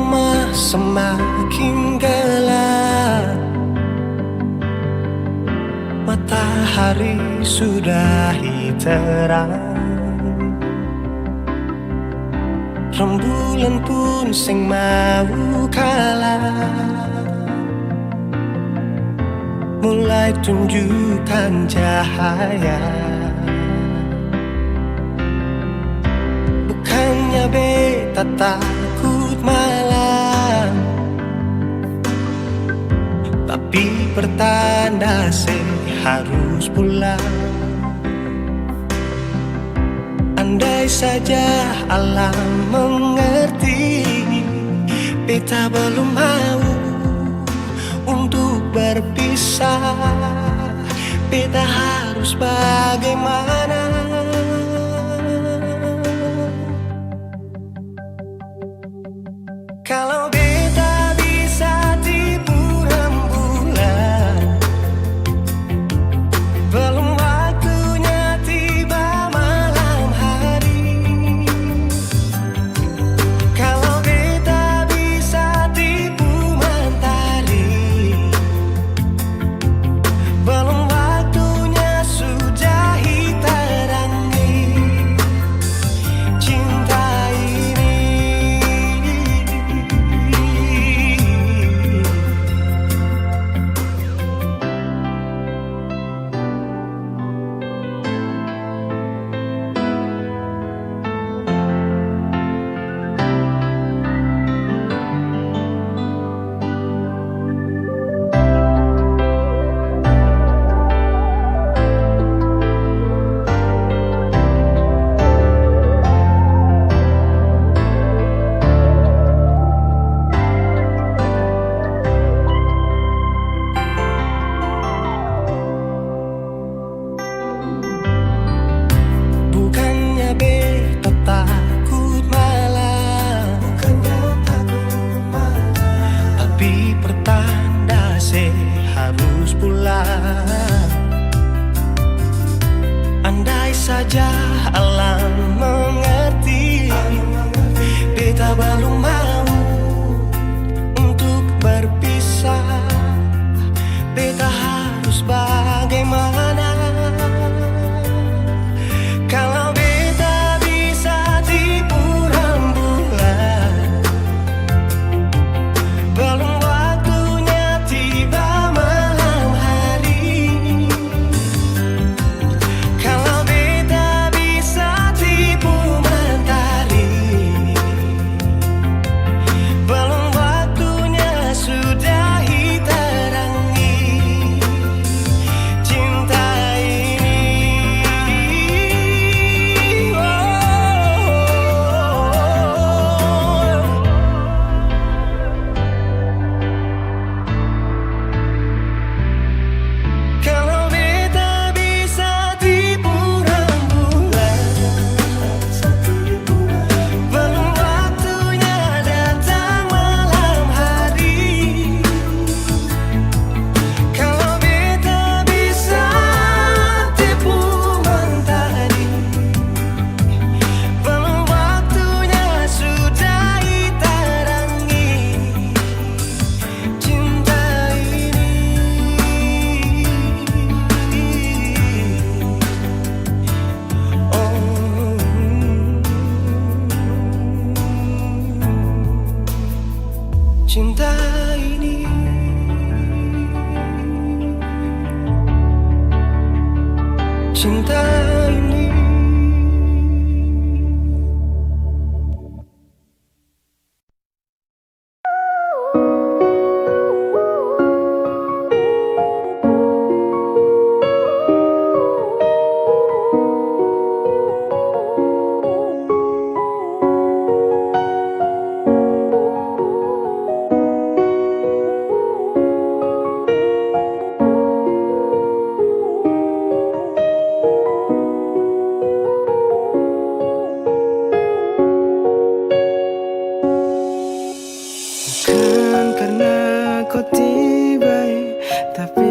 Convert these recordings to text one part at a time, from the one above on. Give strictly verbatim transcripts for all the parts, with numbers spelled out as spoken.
Mah semakin gelap, matahari sudah terang, rembulan pun seng mau kalah, mulai tunjukkan cahaya. Bukannya beta takut malam, tapi pertanda se harus pulang. Andai saja alam mengerti, beta belum mau untuk berpisah, beta harus bagaimana? Kalau beta bisa tipu rembulan, belum waktunya tiba malam hari. Kalau beta bisa tipu mantari, belum waktunya sudahi tarangi cinta ini. Bukannya beta takut malam, bukannya takut malam, tapi pertanda se harus pulang. Andai saja alam mengerti, beta balum mau untuk berpisah. Beta harus bagaimana? Kalau beta bisa tipu rembulan, belum waktunya tiba malam hari. Kalau beta bisa tipu mantari, belum waktunya sudahi tarangi cinta ini. Oh. Kalau beta bisa tipu rembulan, belum waktunya datang malam hari. Kalau beta bisa tipu mantari, belum waktunya sudahi tarangi cinta ini. Oh, cinta ini, cinta ini. Bukan karna ko tiba, eh, tapi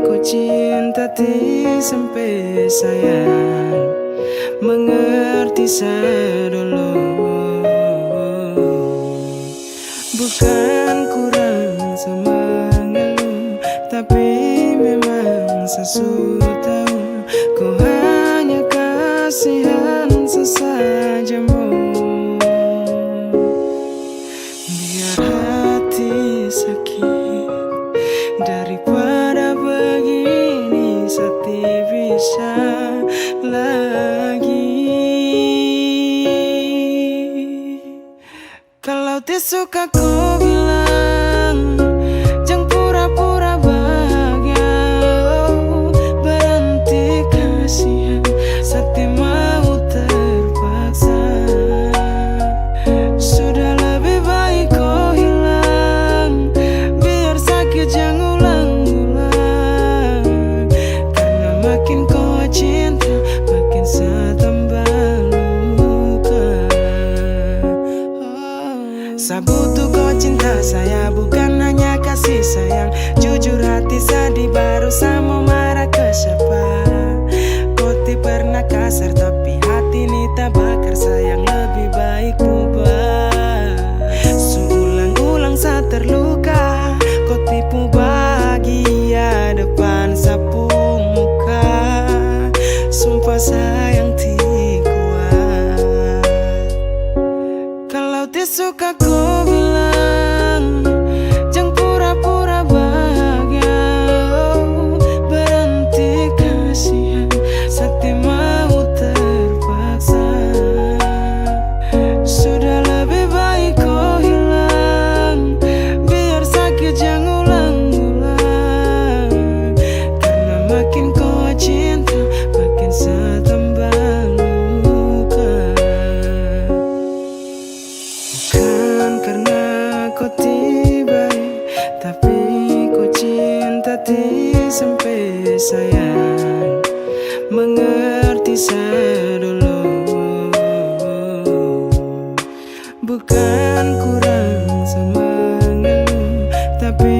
ko cinta ti sampe sayang, mengerti sa dolo. Su tau ko hanya kasihan sasaja mo. Biar hati sakit, daripada begini sa ti bisa lagi. Kalau ti suka ko bilang, jang pura-pura bahagia, oh, berhenti kasihan, sa ti mau terpaksa. Sudah lebih baik ko hilang, biar sakit jang ulang-ulang. Karna makin ko cinta, makin sa tambah luka. Sa butuh ko cinta saya, bukan hanya kasih sayang. Jujur hati sadih baru sa mo marah ke siapa. Ko ti pernah kasar tapi hati ni tabakar, sayang lebih baik ubah. Su ulang-ulang sa terluka, ko tipu bahagia depan sa pung muka. Sumpah sayang ti kuat. Kalau ti suka ko bilang, jang pura-pura bahagia, oh, berhenti kasihan, sa ti mau terpaksa. Sudah lebih baik ko hilang, biar sakit jang ulang-ulang. Karna makin ko cinta, makin sa tambah luka. Bukan karna ko ti bae, tapi ko cinta ti sampe sayang. Mengerti sa dolo. Bukan kurang sa mengeluh, tapi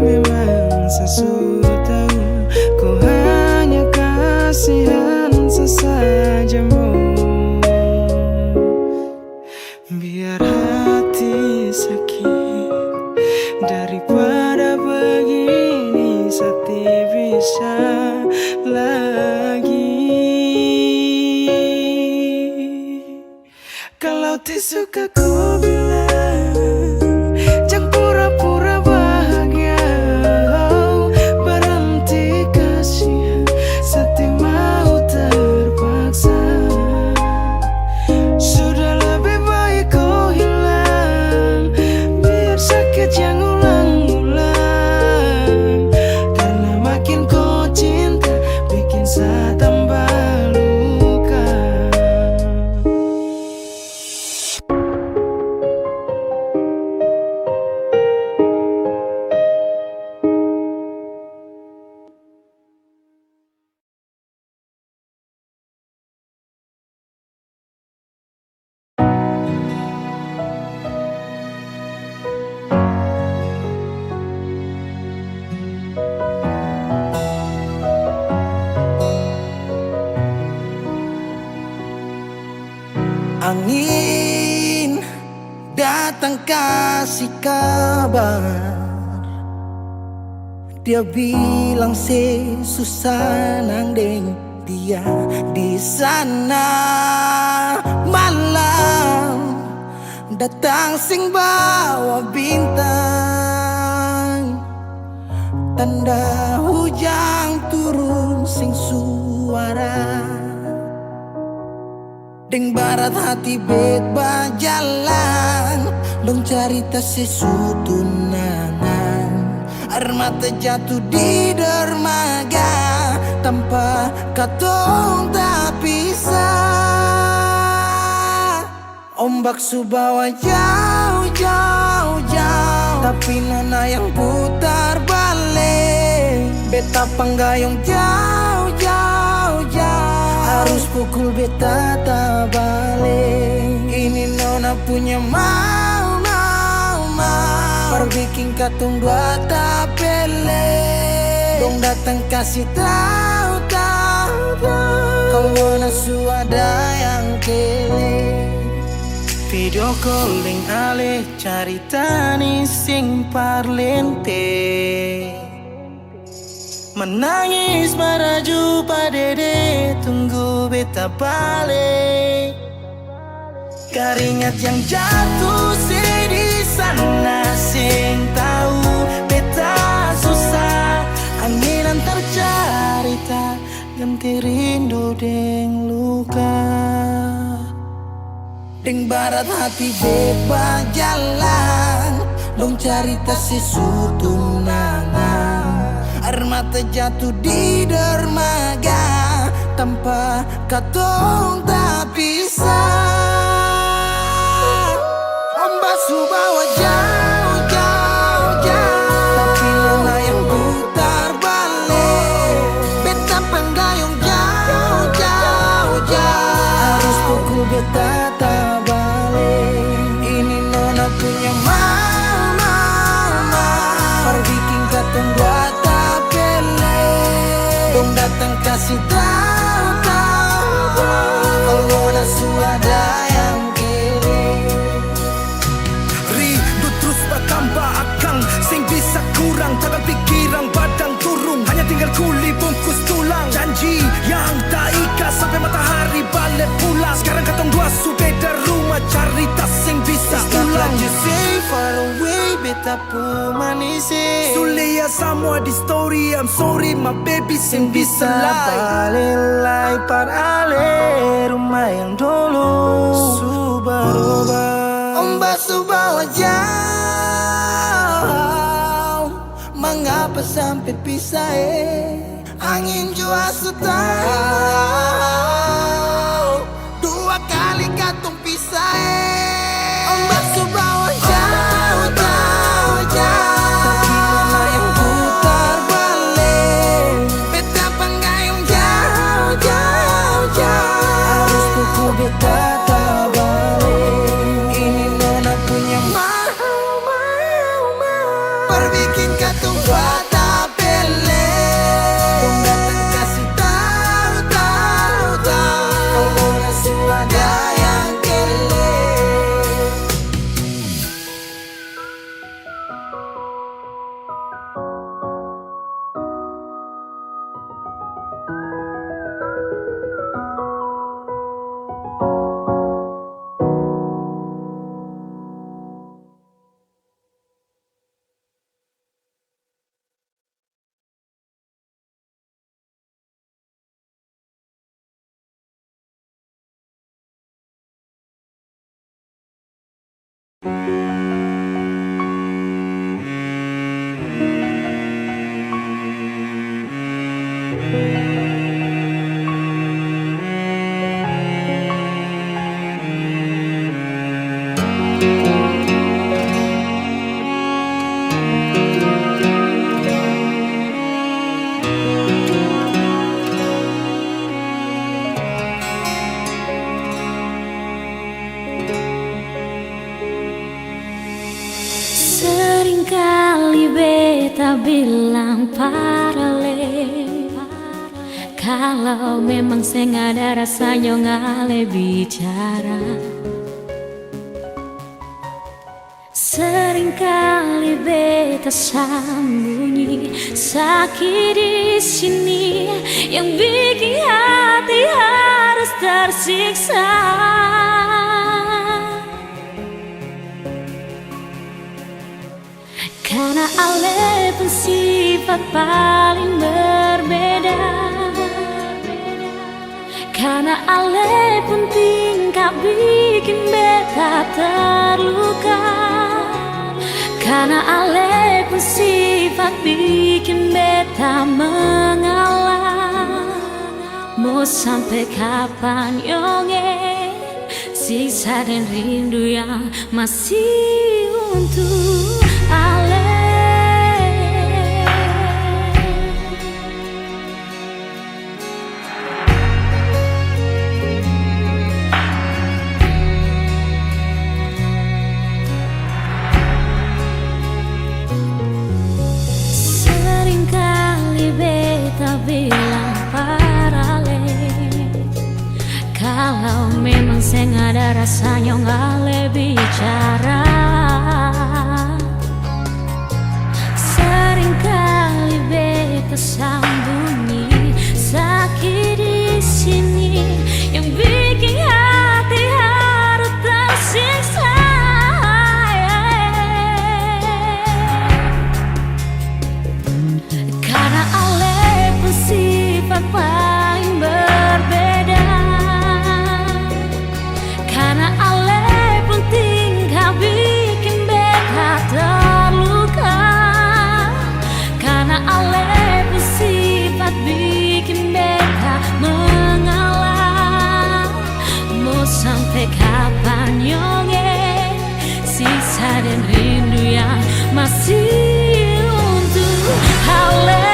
memang sa su tau ko hanya kasihan sasaja mo. Biar hati sakit, daripada begini sa ti bisa lagi. Kalau ti suka ko bilang, jang pura-pura bahagia, oh, berhenti kasihan, sa ti mau terpaksa. Sudah lebih baik ko hilang, biar sakit jang ulang-ulang. Karna makin ko cinta, bikin sa tambah luka. Angin datang kasi kabar, dia bilang se su sanang deng dia di sana. Malam datang seng bawa bintang, tanda hujang turun seng suara. Deng barat hati bet bajalan, dong carita se su tunangan. Aer mata jatu di dermaga, tampa katong tapisah. Ombak su bawa jauh, jauh, jauh, tapi nona yang putar bale. Beta panggayong jauh, jauh, jauh, arus pukul beta tabale. Ini nona punya mau, mau, mau, par biking katong dua tapele. Dong datang kasi tau, tau, tau, kalo nona su ada yang kele. Video call deng ale, carita ni seng parlente. Manangis maraju pa dede, tunggu beta bale. Karingat yang jatuh se di sana, seng tau beta susah. Angin antar carita, ganti rindu deng luka. Deng barat hati beta bajalang, dong carita se su tunangan. Aer mata jatuh di dermaga, tampa katong tapisah. Ombak su bawa jauh, jauh, jauh, tapi layang putar bale. Beta pung gayung jauh, jauh, jauh. Arus pukul beta tabale. Ini nona punya mau, mau, mau. Par biking katong dua tapele. Dong datang kasi tau, tau, tau. Kalo nona su ada yang kele. Rindu trus batamba akang, seng bisa kurang, tagal pikiran badang turung, hanya tinggal kuli bungkus tulang. Janji yang taika sampe matahari bale pulang. Skarang katong dua su beda rumah, carita seng bisa ulang. Stop like you say far away, beta pu manis e. Su lia samua di story, I'm sorry my baby, seng bisa lai. Bale lai par ale rumah yang dolo su baroba. Ombak su bawa jauh, mangapa sampe pisah e? Angin jua su tau, dua kali katong pisah e. Ombak su bawa jauh, jauh, jauh, tapi nona yang putar bale. Beta pung gayung jauh, jauh, jauh. Arus pukul beta tabale. Ini nona punya mau, mau, mau. Par biking katong dua tapele. Dong datang kasi tau, tau, tau. Kalo su ada yang kele. Sering kali beta bilang par ale, kalau memang seng ada rasanya, ngale bicara. Sering kali beta sambunyi saki di sini yang biking hati harus tersiksa. Karna ale pung sifat paling berbeda. Karna ale pung tingkah biking beta terluka. Karna ale pung sifat biking beta mengalah. Mo sampe kapan yong e, siksa deng rindu yang masih untuk ale. Sering kali beta bilang par ale, kalau memang seng ada rasanya, ngale bicara. Sering kali beta Sambunyi saki di sini yang biking hati harus tersiksa. Karna ale pung sifat paling berbeda. Karna ale pung tingkah biking beta terluka. Karna ale pung sifat biking beta mengalah. Mo sampe kapan nyong e? Siksa deng rindu yang masih untuk ale.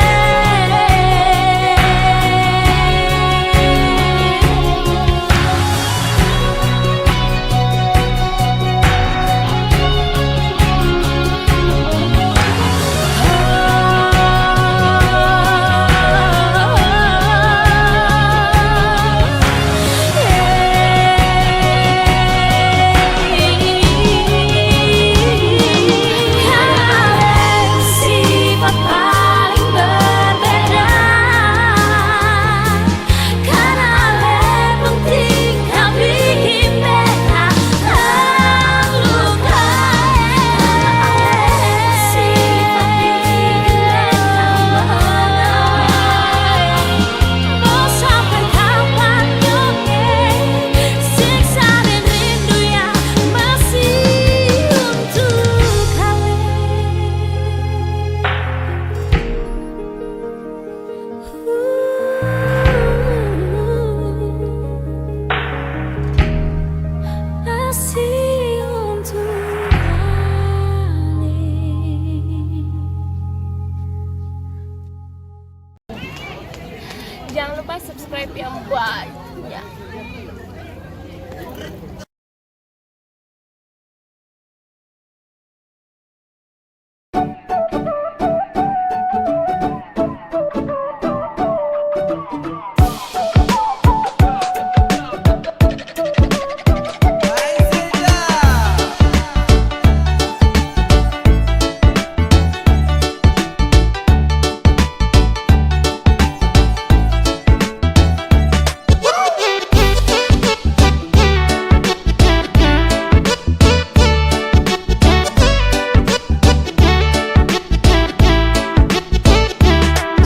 Jangan lupa subscribe yang banyak.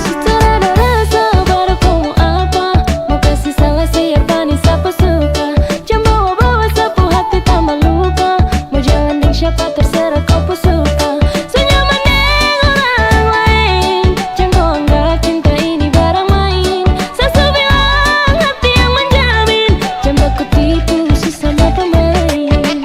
Su tarada rasa, baru komo apa? Mo kasi salah siapa ni, sapa suka? Jang bawa-bawa sapu hati tambah luka. Mo jalan deng siapa terserah ko pu suka. Su nyaman deng orang laeng, jang ko anggap cinta ini barang main. Sa su bilang hati yang menjamin, jang baku tipu, susah mata main.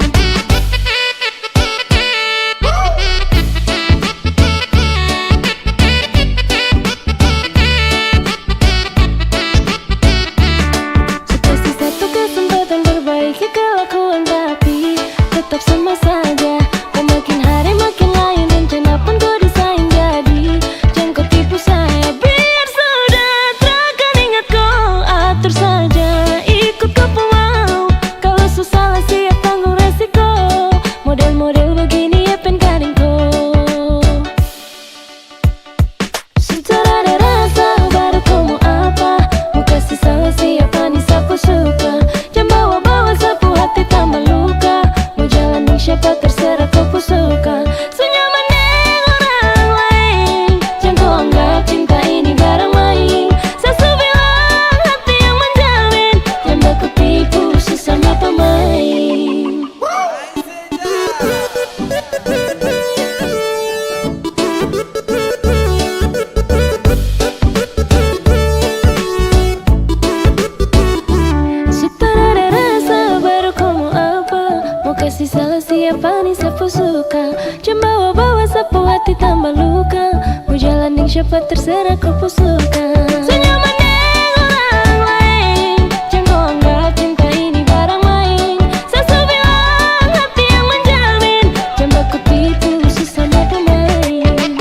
Su kasi satu kesempatan perbaiki kelakuan, tapi tetap sama saja. Ko makin hari makin lain, rencana pun ko desain jadi. Jang ko tipu saya, biar sudah, terakan ingat ko, atur saja, ikut ko pu mau. Kalo su salah siap tanggung resiko. Model-model begini ya pen kading ko. Su tarada rasa, baru komo apa? Mo kasi salah siapa ni, sapa suka? Jang bawa-bawa sapu hati tambah luka. Mo jalan deng siapa terserah ko pu suka. Su nyaman deng orang laeng, jang ko anggap cinta ini barang main. Sa su bilang hati yang menjamin, jang baku tipu, susah mata main. Su tarada rasa, baru komo apa? Mo kasi salah siapa ni, sapa suka? Jang bawa-bawa sapu hati tambah luka. Mo jalan deng siapa terserah ko pu suka. Su nyaman deng orang laeng, jang ko anggap cinta ini barang main. Sa su bilang hati yang menjamin, jang baku tipu, susah mata main.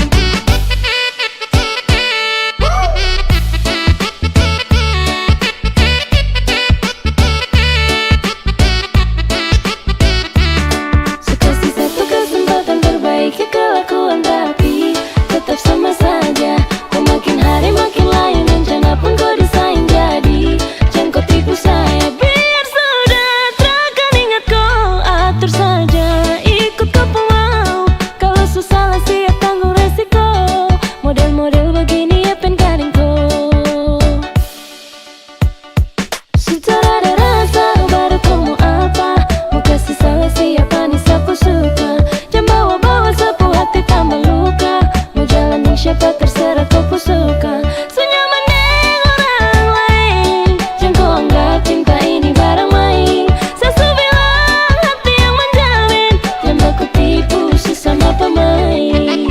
Su kasi satu kesempatan perbaiki kelakuan, tapi tetap sama saja. Ko makin hari Cara ko pung suka, su nyaman deng orang lain. Jang ko anggap cinta ini barang main. Sa su bilang hati yang menjamin. Jang baku tipu sesama pemain.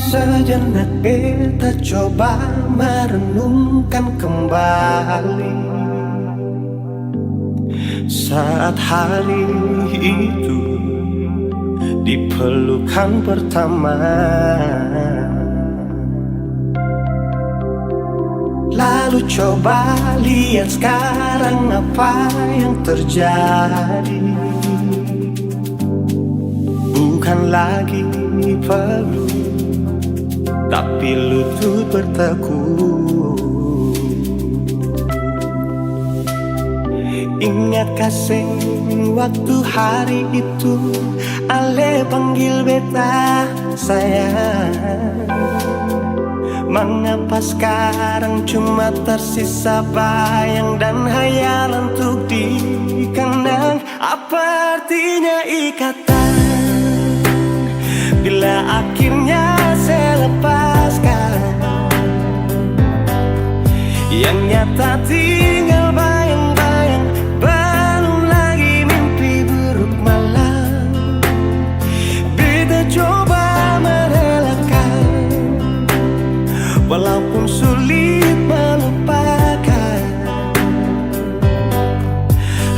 Sejenak beta coba merenungkan kembali saat hari itu di pelukan pertama. Lalu coba lihat sekarang apa yang terjadi. Bukan lagi peluk, tapi lutut bertekuk. Ingat ka seng waktu hari itu, ale panggil beta sayang? Mangapa skarang cuma tersisa bayang dan hayalan untuk dikenang? Apa artinya ikatan bila akhirnya se lepaskan? Yang nyata tinggal bayang-bayang, belum lagi mimpi buruk malam. Beta coba merelakan, walaupun sulit melupakan.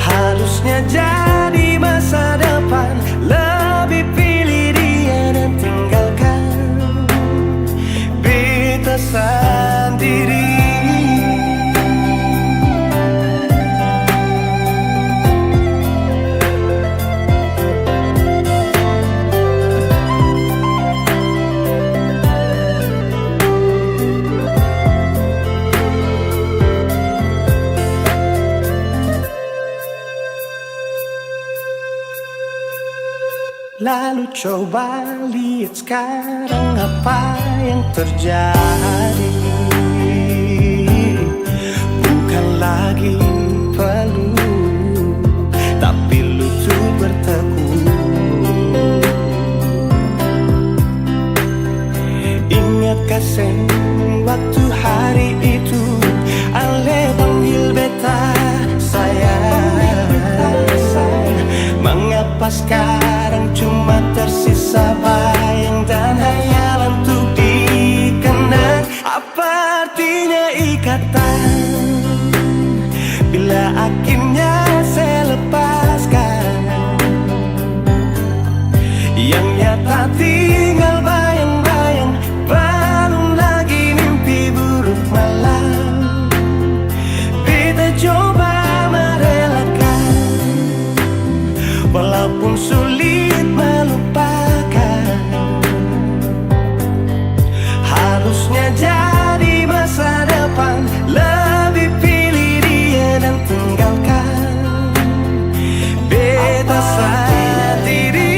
Harusnya jadi masa depan, lebih pilih dia dan tinggalkan beta sandiri. Lalu coba lihat skarang apa yang terjadi. Bukan lagi peluk, tapi lutut bertekuk. Ingat ka seng waktu hari itu, ale panggil beta sayang? Mangapa skarang cuma tersisa bayang dan hayalan untuk dikenang? Apa artinya ikatan bila akhirnya se lepaskan? Yang nyata tinggal bayang-bayang, balum lagi mimpi buruk malam. Beta coba merelakan, walaupun sulit melupakan. Harusnya jadi masa depan, lebih pilih dia dan tinggalkan beta sandiri.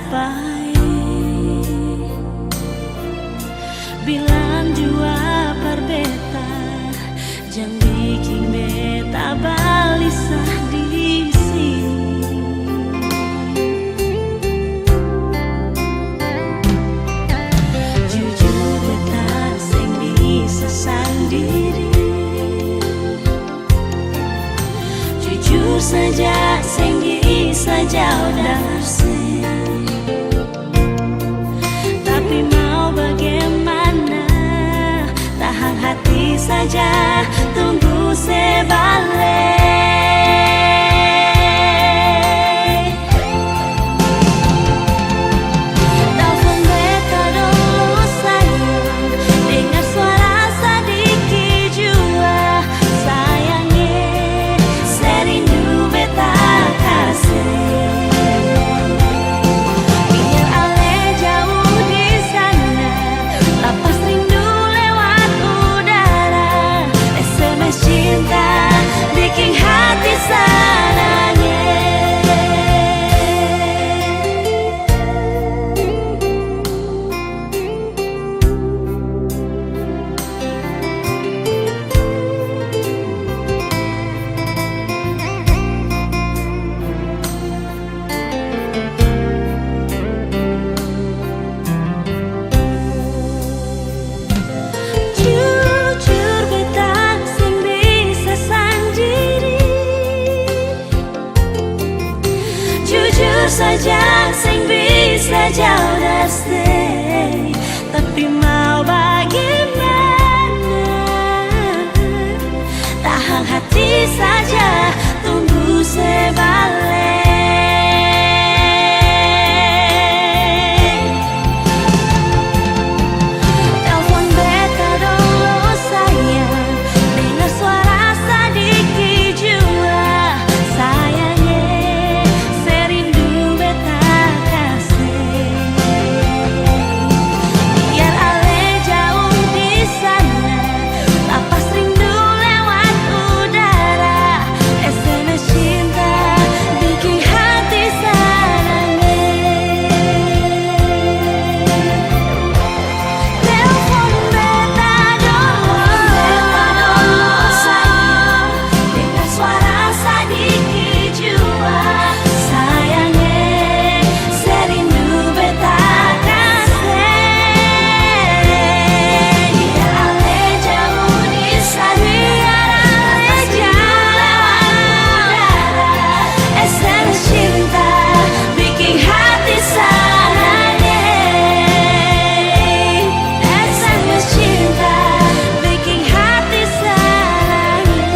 Bae, bilang jua par beta, jang biking beta balisah di sini. Jujur beta seng bisa sandiri. Jujur saja, seng bisa jauh dari sini. Tapi mau bagaimana, tahang hati saja, tunggu se bale. Telfon beta dolo sayang, dengar suara sadiki jua, sayang e, se rindu beta kase. Biar ale jauh di sana, lapas rindu lewat udara, S M S cinta biking hati sanang e. Jujur beta seng bisa sandiri. Jujur saja seng bisa jauh dari se, tapi mau bagaimana? Tahang hati saja, tunggu se bale. Telfon beta dolo sayang, dengar suara sadiki jua, sayang e, se rindu beta kase. Biar ale jauh di sana, lapas rindu lewat udara, S M S cinta biking hati sanang e. Telfon beta dolo, beta dolo sayang, dengar suara sadiki jua, sayang e, se rindu beta kase. Biar ale jauh di sana, biar ale jauh lewat udara, S M S cinta biking hati sanang e. S M S cinta biking hati sanang e.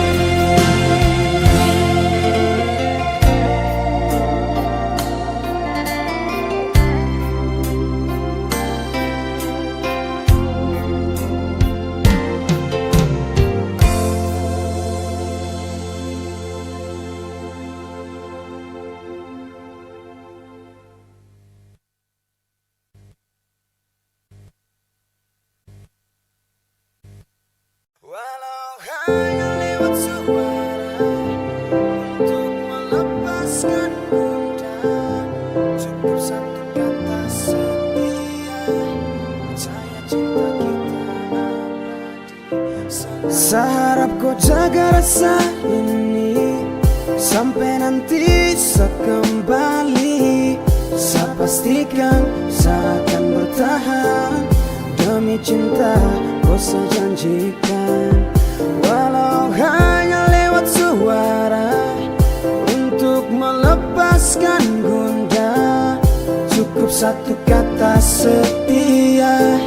Walau hanya lewat suara, untuk melepaskan gundah, cukup satu kata setia, percaya cinta kita abadi. Sa harap ko jaga rasa ini sampe nanti sa kembali. Sa pastikan sa akan bertahan demi cinta ko sa janjikan. Walau hanya lewat suara untuk melepaskan gundah, cukup satu kata setia,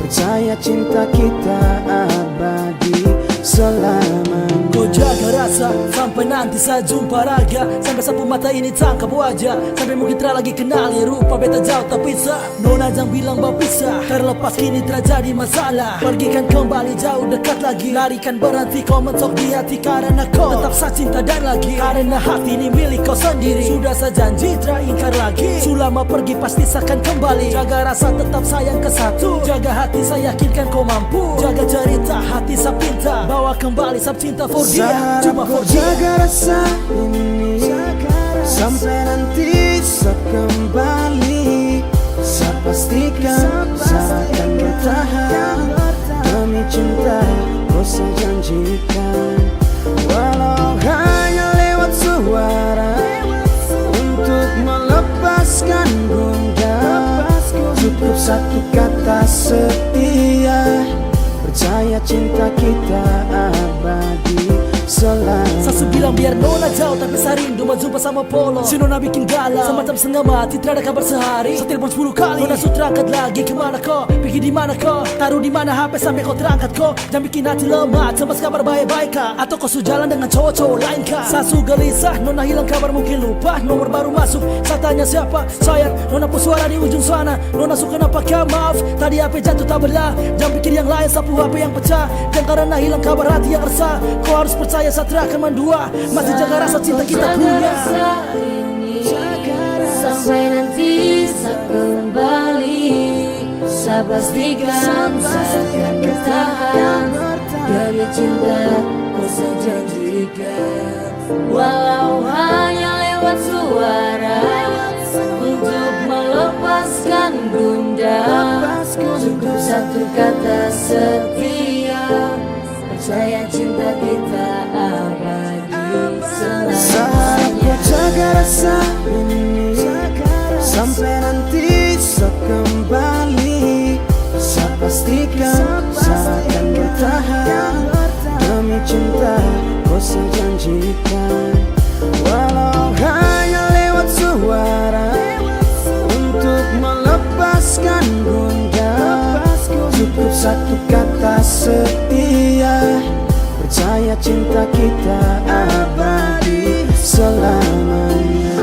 percaya cinta kita abadi selamanya. Ko jaga rasa sampe nanti sa jumpa raga, sampe sa pung mata ini tangkap wajah, sampe mungkin tra lagi kenali rupa, beta jauh tapi sa nona jang bilang bapisah. Terlepas kini terjadi masalah, pergi kan kembali jauh dekat lagi, lari kan berhenti, ko mentok di hati karena ko tetap sa cinta dan lagi, karena hati ini milik ko sendiri. Sudah sa janji tra ingkar lagi, su lama pergi pasti sa akan kembali. Jaga rasa tetap sayang ke satu, jaga hati sa yakinkan ko mampu, jaga cerita hati sa pinta, bawa kembali sa cinta for dia, cuma for dia. Sa harap ko jaga rasa ini sampe nanti sa kembali. cinta ko sa janjikan, walau hanya lewat suara, untuk melepaskan gundah. Cukup satu kata setia, percaya cinta kita abadi selamanya. Sa su bilang biar nona jauh, tapi sa rindu mo jumpa sama Polo. Si nona bikin galau, sa macam setengah mati, tiada kabar sehari. Sa telepon sepuluh kali, nona su terangkat lagi. Kemana ko? Pigi di mana ko? Taruh di mana H P sampe ko terangkat ko? Jang bikin hati lemah, cemas kabar bae-bae ka? Atau ko su jalan dengan cowok-cowok lain ka? Sa su gelisah, nona hilang kabar, mungkin lupa nomor baru masuk. Sa tanya siapa? Sayang, nona pung suara di ujung sana. Nona su kenapa ka? Maaf, tadi H P jatuh tabelah. Jang pikir yang lain, sa pung H P yang pecah. Jang karena hilang kabar hati yang resah. Ko harus percaya satria akan mandua. Masih jaga rasa cinta kita punya. Sampai nanti sa kembali, sa pastikan sa akan bertahan demi cinta ko sa janjikan. Walau hanya lewat suara, untuk melepaskan gundah. Cukup satu kata setia, percaya cinta kita abadi selamanya. Sa akan jaga rasa ini sampai nanti sa kembali. Sa pastikan sa akan bertahan demi cinta ko sa janjikan. Walau hanya lewat suara, untuk melepaskan gundah. Cukup satu kata setia, percaya cinta kita abadi selamanya.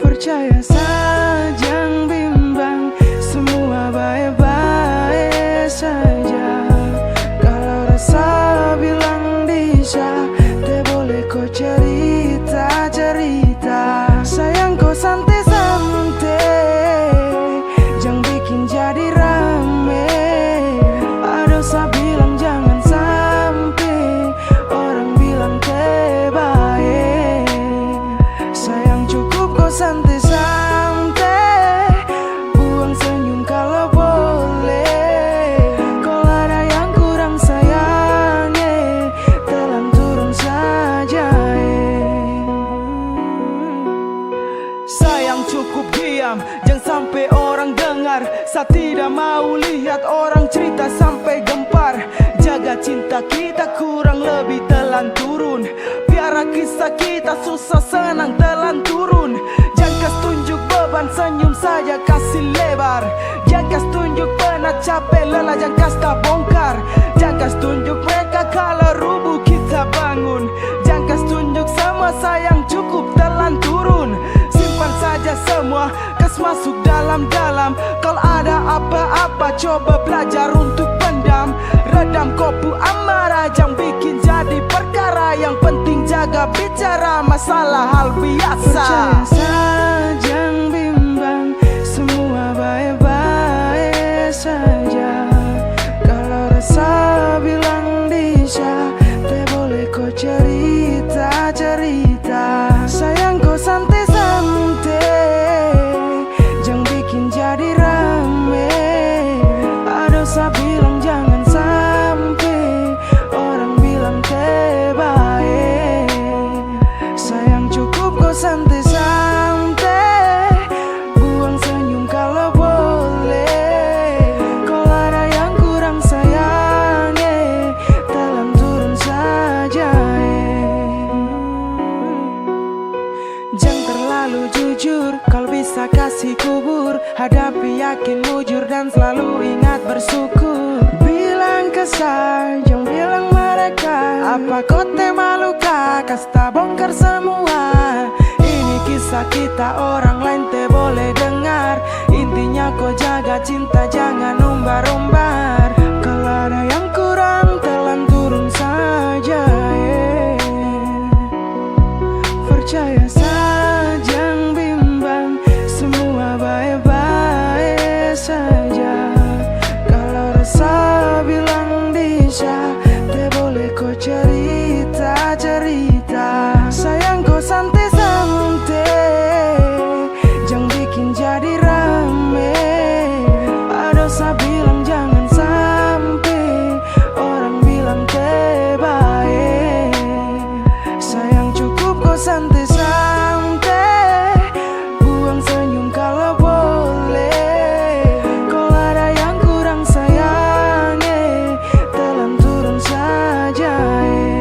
Percaya sa, jang bimbang, semua bae-bae saja. Kalau rasa bilang di sa, te boleh ko cerita, cerita. Sayang ko sante-sante, jang bikin jadi rame. Adoh sa bilang jangan sampe orang bilang te bae. Sayang cukup ko sante-sante, buang senyum kalo boleh. Kalo ada yang kurang sayang, eh, telan turun saja, eh. Sayang cukup diam, jang sampe orang dengar. Sa tidak mau lihat orang cerita sampe gempar. Jaga cinta kita kurang lebih telan turun. Piara kisah kita susah senang telan turun. Jang kas tunjuk beban, senyum saja kasi lebar. Jang kas tunjuk penat, cape, lelah, jang kas tabongkar. Jang kas tunjuk mereka kalo rubuh kita bangun. Jang kas tunjuk semua sayang cukup telan turun. Simpan saja semua, kas masuk dalam-dalam. Kalo ada apa-apa, coba belajar untuk pendam. Redam ko pu amarah, jang bikin jadi perkara. Yang penting jaga bicara, masalah hal biasa. Percaya sa, jang bimbang, semua bae-bae saja. Kalo rasa bilang di sa, te boleh ko cerita-cerita. Sayang ko sante-sante, jang bikin jadi rame. Adoh sa bilang jangan sampe orang bilang te bae. Sayang cukup ko sante-sante, buang senyum kalo boleh. Kalo ada yang kurang sayang, eh, telan turun saja, eh. Jang terlalu jujur, kalo bisa kasi kubur. Hadapi yakin, mujur, dan selalu ingat bersyukur. Bilang ke sa, jang bilang mereka, apa ko te malu ka? Kas tabongkar semua. Ini kisah Kita orang lain te boleh dengar, intinya ko jaga cinta, jangan umbar-umbar. Kalo ada yang kurang, telan turun saja, eh. Percaya sa, jang bimbang, semua bae-bae saja. Kalo rasa bilang bisa, te boleh ko cerita-cerita. Sayang ko sante-sante, jang biking jadi rame. Ada sa bilang jangan sampe orang bilang te bae. Sayang cukup ko sante-sante, buang senyum kalo boleh. Kalo ada yang kurang sayang, eh, telan turun saja, eh.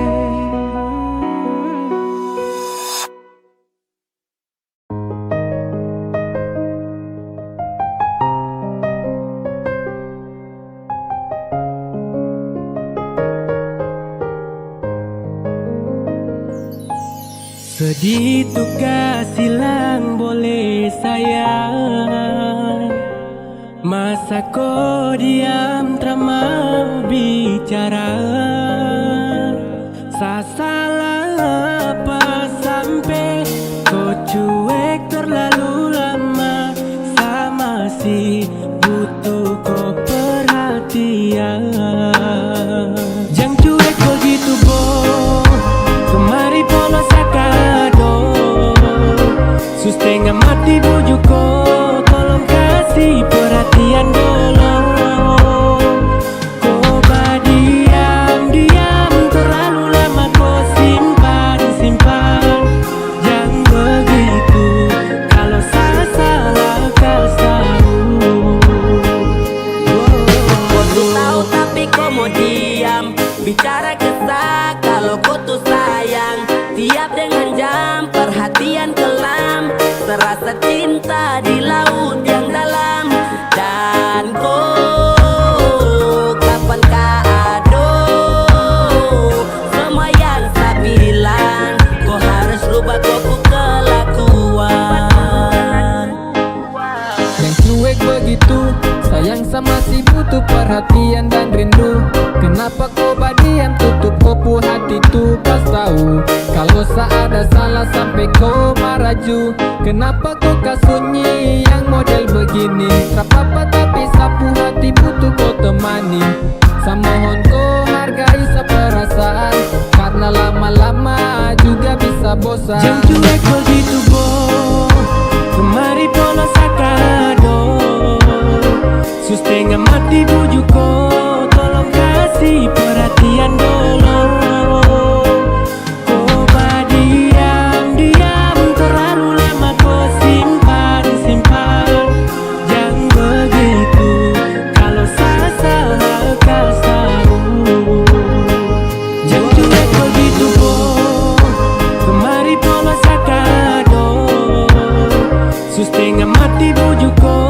Sedih tu kasi lang boleh sayang. Masa ko diam tra mau bicara? Sa salah apa sampe ko cuek terlalu lama? Sa masih butuh ko perhatian. Jang cuek bagitu bo, kemari polo sa kado. Su stenga mati buju ko, tolong kasi perhatian dolo. Ko badiam-diam terlalu lama, ko simpan-simpan. Jang begitu, kalo sa salah kasau. Ko su tau tapi ko mo diam. Bicara ke sa kalo ko tu sayang, tiap dengan jam perhatian kelam, serasa cinta di laut yang dalam. Dan ko kapan ka ado semua yang sa bilang, ko harus rubah ko pu kelakuan. Jang cuek begitu, sayang sa masih butuh perhatian dan rindu. Kenapa ko badiam, tutup ko pu hati tu kas tau? Kalo sa ada salah sampe ko marah ju. Kenapa ko ka sunyi yang model begini? Tra papa tapi sa pu hati butuh ko temani. Sa mohon ko hargai sa perasaan, karna lama-lama juga bisa bosan. Jang cuek bagitu bo, kemari polo sa kado. Su stenga mati buju ko, tolong kasi perhatian dolo. Ko badiam-diam terlalu lama, ko simpan-simpan. Jang begitu, kalo sa salah kasau. Jang cuek bagitu bo, kemari polo sa kado. Su stenga mati buju ko,